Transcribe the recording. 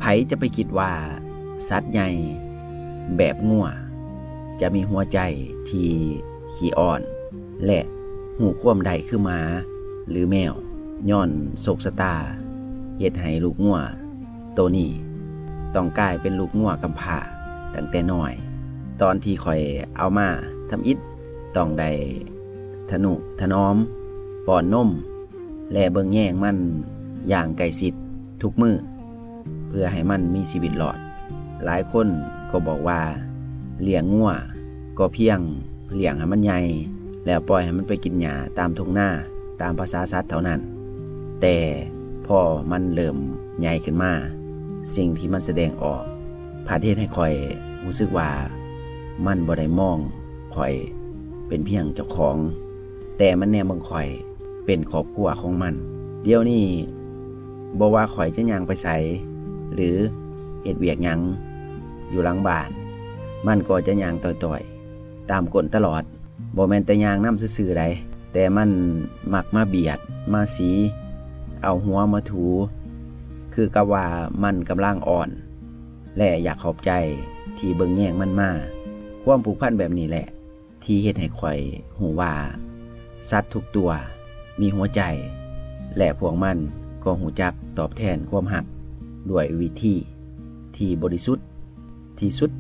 ໃຜຈະໄປຄິດວ່າສັດໃຫຍ່ແບບງົວ ຈະມີຫົວໃຈທີ່ຂີ້ອ້ອນ ແລະ ຮູ້ຄວາມໄດ້ຄືໝາ ຫຼື ແມວ. ຍ້ອນໂຊກຊະຕາເຮັດໃຫ້ລູກງົວໂຕນີ້ຕ້ອງກາຍເປັນລູກງົວກຳພ້າຕັ້ງແຕ່ນ້ອຍ. ຕອນທີ່ຂ້ອຍເອົາມາທຳອິດ ຕ້ອງໄດ້ທະນຸຖະໜອມ, ປ້ອນນົມ ແລະ ເບິ່ງແຍງມັນຢ່າງໃກ້ຊິດທຸກມື້ ເພື່ອໃຫ້ມັນມີຊີວິດລອດ. ຫຼາຍຄົນກໍບອກວ່າລ້ຽງງົວກໍພຽງລ້ຽງໃຫ້ມັນໃຫຍ່ ແລ້ວປ່ອຍໃຫ້ມັນໄປກິນຫຍ້າຕາມທົ່ງນາ ຕາມພາສາສັດເທົ່ານັ້ນ. ແຕ່ພໍມັນເລີ່ມໃຫຍ່ຂຶ້ນມາ, ສິ່ງທີ່ມັນສະແດງອອກ ພັດເຮັດໃຫ້ຂ້ອຍຮູ້ສຶກວ່າມັນບໍ່ໄດ້ມອງຂ້ອຍເປັນພຽງເຈົ້າຂອງ, ແຕ່ມັນແນມເບິ່ງຂ້ອຍເປັນຄອບຄົວຂອງມັນ. ດຽວນີ້ບໍ່ວ່າຂ້ອຍຈະຍ່າງໄປໃສ ຫຼື ເຮັດວຽກຫຍັງຢູ່ຫຼັງບ້ານ, ມັນກໍຈະຍ່າງຕ່ອຍໆຕາມກົ້ນຕະຫຼອດ. ບໍ່ແມ່ນແຕ່ຍ່າງນຳຊື່ໆໃດ, ແຕ່ມັນມັກມາບຽດ, ມາສີ, ເອົາຫົວມາຖູ, ຄືກັບວ່າມັນກຳລັງອ້ອນ ແລະ ຢາກຂອບໃຈທີ່ເບິ່ງແຍງມັນມາ. ຄວາມຜູກພັນແບບນີ້ແຫຼະ ທີ່ເຮັດໃຫ້ຂ້ອຍຮູ້ວ່າ ສັດທຸກຕົວມີຫົວໃຈ ແລະ ພວກມັນກໍຮູ້ຈັກຕອບແທນຄວາມຮັກດ້ວຍວິທີທີ່ບໍລິສຸດທີ່ສຸດ.